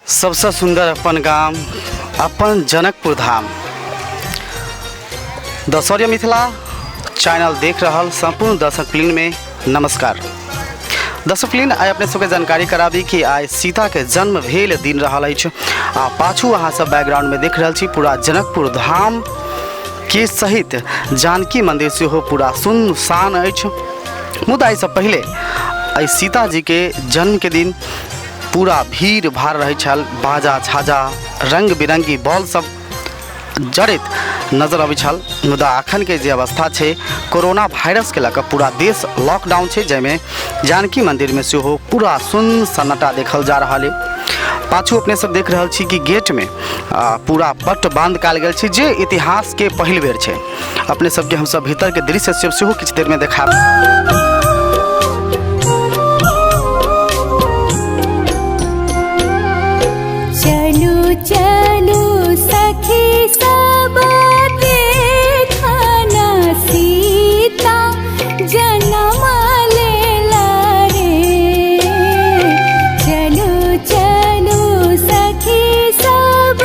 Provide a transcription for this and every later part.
सबसँ सुन्दर अपन गाम, अपन जनकपुर धाम। दशौर्य मिथिला चैनल देख रहल सम्पूर्ण दर्शक में नमस्कार। दर्शक प्लीन, आइ अपने सबके जानकारी कराबी कि आइ सीताके जन्म भेल दिन रहल अछि आ पाछू अहाँ सब बैकग्राउंडमे देख रहल छी पूरा जनकपुर धाम के सहित जानकी मंदिर सेहो पूरा सुनसान अछि। मुदा एहिसँ पहिले एहि सीताजीके जन्मके दिन पूरा भीड़ भाड़ रहै छल, बाजा छाजा रङ्ग बिरङ्गी बॉल सब जड़ैत नजर अबै छल। मुदा अखनके जे अवस्था छै, कोरोना वायरसके लऽ कऽ पूरा देश लॉकडाउन छै, जाहिमे जानकी मन्दिरमे सेहो पूरा सुन सन्नाटा देखल जा रहल अइ। पाछू अपने सब देख रहल छी कि गेटमे पूरा पट बान्ध कयल गेल छै, जे इतिहासके पहिल बेर छै। अपने सबके हमसब भीतरके दृश्य सेहो किछु देरमे देखायब। चलू चलू सखी सब देखना सीता जन्म लेला रे। चलू चलू सखी सब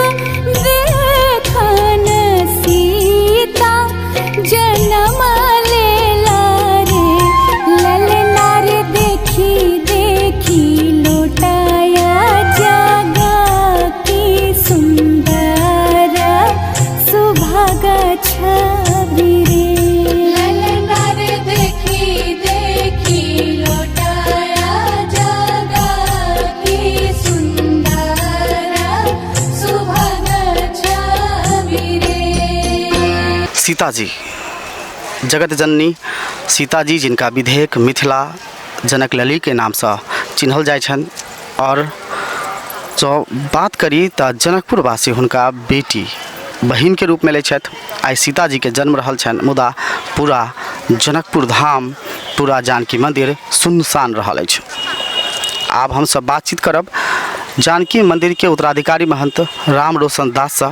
देखना सीता जन्म लेला रे। ललना रे देखी देखी लोटाया जागा की सुंदर सुभाग छवि रे। ललना रे देखी देखी लोटाया जागा की सुंदर सुभाग छवि रे। सीता जी जगत जननी सीता जी, जिनका विधेयक मिथिला जनक लली के नामसँ चिन्हल जाइ छनि, आओर जँ बात करी तऽ जनकपुरवासी हुनका बेटी बहिनके रूपमे लै छथि। आइ सीताजीके जन्म रहल छनि, मुदा पूरा जनकपुर धाम, पूरा जानकी मन्दिर सुनसान रहल अछि। आब हमसब बातचीत करब जानकी मन्दिरके उत्तराधिकारी महंत राम रोशन दाससँ।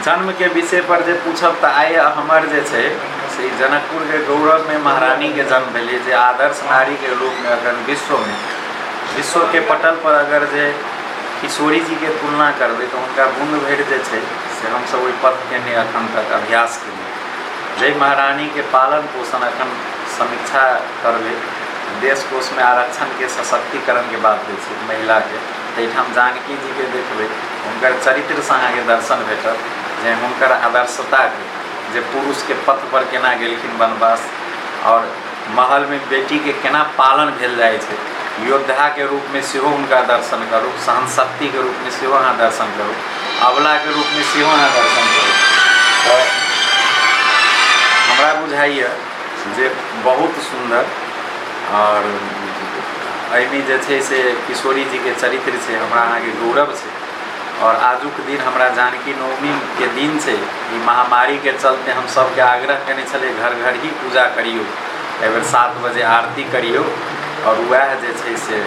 जन्मके विषय पर जे पूछब तऽ आइ हमर जे छै से ई जनकपुरके गौरवमे महारानीके जन्म भेलै, जे आदर्श नारीके रूपमे अखन विश्वमे विश्वके पटल पर अगर जे किशोरी जीके तुलना करबै तऽ हुनका बून्द भरि जे छै से हमसब ओहि पथके नहि अखन तक अभ्यास केलियै। जाहि महारानीके पालन पोषण अखन समीक्षा करबै, देश कोषमे आरक्षणके सशक्तिकरणके बात होइ छै महिलाके, ताहिठाम जानकी जीके देखबै, हुनकर चरित्रसँ अहाँके दर्शन भेटत जे हुनकर आदर्शताके, जे पुरुषके पथपर केना गेलखिन वनवास, आओर महलमे बेटीके केना पालन भेल जाइ छै, योद्धाके रूपमे सेहो हुनका दर्शन करू, सहनशक्तिके रूपमे सेहो अहाँ दर्शन करू, अबलाके रूपमे सेहो अहाँ दर्शन करू। तऽ हमरा बुझाइए जे बहुत सुन्दर, आओर एहिमे जे छै से किशोरी जीके चरित्र छै, हमरा अहाँके गौरव छै। आओर आजुक दिन हमरा जानकी नवमीके दिन छै। ई महामारीके चलते हम सबके आग्रह केने छलियै घर घर ही पूजा करियौ, एहिबेर 7 बजे आरती करियौ, आओर वएह जे छै से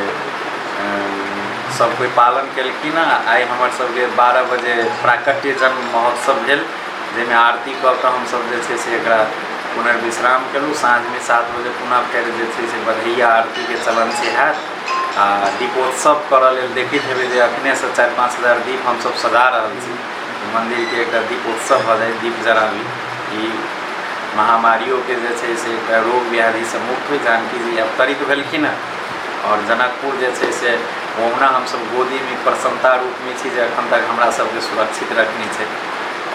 सब कोइ पालन केलखिन हँ। आइ हमर सबके 12 बजे प्राकट्य जन्म महोत्सव भेल, जाहिमे आरती कऽ कऽ हमसब जे छै से एकरा पुनर्विश्राम केलहुँ। साँझमे 7 बजे पुनः फेर जे छै से बधैया आरतीके चलन से हैत, आ दीपोत्सव करऽ लेल देखैत हेबै जे अखनेसँ 4-5 हजार दीप हमसब सजा रहल छी। मन्दिरके एकटा दीपोत्सव भऽ जाइ, दीप जराबी, ई महामारियोके जे छै से एकटा रोग व्याधिसँ मुक्त होइ। जानकी जी अवतरित भेलखिन हँ, आओर जनकपुर जे छै से ओहुना हमसब गोदीमे प्रसन्नता रूपमे छी जे एखन तक हमरा सबके सुरक्षित रखने छै,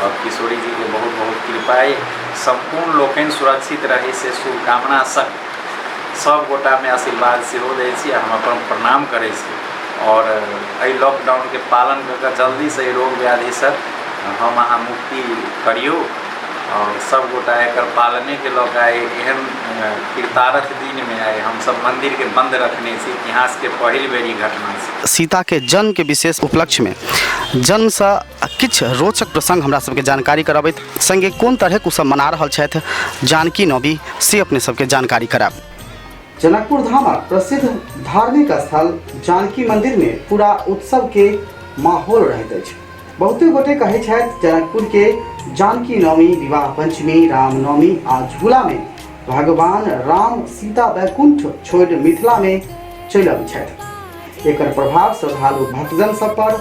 आओर किशोरी जीके बहुत बहुत कृपा अइ। सम्पूर्ण लोकनि सुरक्षित रही से शुभकामना सब गोटामे आशीर्वाद सेहो दै छी, आ हम अपन प्रणाम करै छी। आओर एहि लॉकडाउनके पालन कऽ कऽ जल्दीसँ एहि रोग व्याधिसँ हम अहाँ मुक्ति करियौ, आओर सब गोटा एकर पालनेके लऽ कऽ आइ एहन कृतार्थ दिनमे आइ हमसब मन्दिरके बन्द रखने छी। इतिहासके पहिल बेर ई घटना छै। सीताके जन्मके विशेष उपलक्ष्यमे जन्मसँ किछु रोचक प्रसङ्ग हमरा सबके जानकारी करबैत, सङ्गे कोन तरहक ओ सब मना रहल छथि जानकी नवमी, से अपने सबके जानकारी करायब। जनकपुर धामक प्रसिद्ध धार्मिक स्थल जानकी मंदिर में पूरा उत्सव के माहौल रहैत अछि। बहुते गोटे कहै छथि जनकपुर के जानकी नवमी, विवाह पंचमी, रामनवमी आ झूला में भगवान राम सीता वैकुंठ छोड़ि मिथिला में चलि अबै छथि। एकर प्रभाव श्रद्धालु भक्तजन सब पर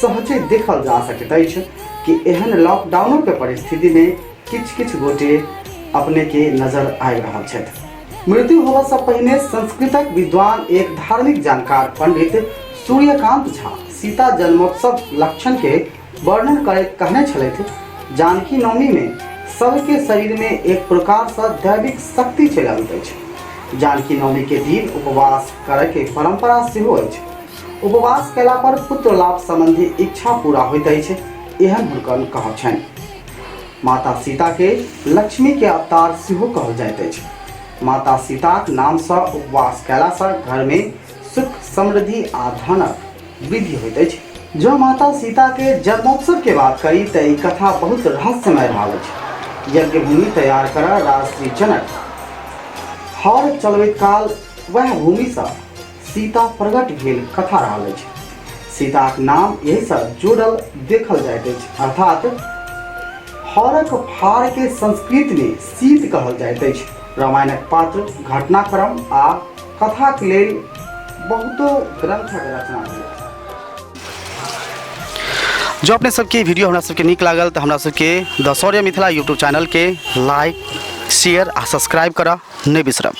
सहजे देखल जा सकैत अछि कि एहन लॉकडाउनो के परिस्थिति में किछु किछु गोटे अपने के नजर आबि रहल छथि। मृत्यु होबऽ सँ पहिने संस्कृतक विद्वान एक धार्मिक जानकार पंडित सूर्यकांत झा सीता जन्मोत्सव लक्षण के वर्णन करैत कहने छलथि, जानकी नवमी में सबके शरीर में एक प्रकार सँ दैविक शक्ति चलि अबैत अछि। जानकी नवमी के दिन उपवास करय के परंपरा सेहो अछि। उपवास कयला पर पुत्र लाभ संबंधी इच्छा पूरा होइत अछि, एहन हुनकर कहब छनि। माता सीता के लक्ष्मी के अवतार सेहो कहल जाइत अछि। माता सीताक नाम सँ उपवास कयला सँ घर में सुख, समृद्धि आ धनक वृद्धि होइत अछि। जँ माता सीता के जन्मोत्सव के बात करी तऽ ई कथा बहुत रहस्यमय रहल अछि। यज्ञ भूमि तैयार करऽ राजश्री जनक हर चलबैत काल वएह भूमि सँ सीता प्रकट भेल कथा रहल अछि। सीताक नाम एहिसँ जोड़ल देखल जाइत अछि, अर्थात हरक फार के संस्कृत में सीत कहल जाइत अछि। रामायणक पात्र, घटनाक्रम आ कथाक लेल बहुतो ग्रंथक रचना भेल अछि। जँ अपने सबके वीडियो हमरा सबके नीक लागल तऽ हमरा सबके द शौर्य मिथिला यूट्यूब चैनलके लाइक, शेयर आ सब्सक्राइब करऽ नहि बिसरब।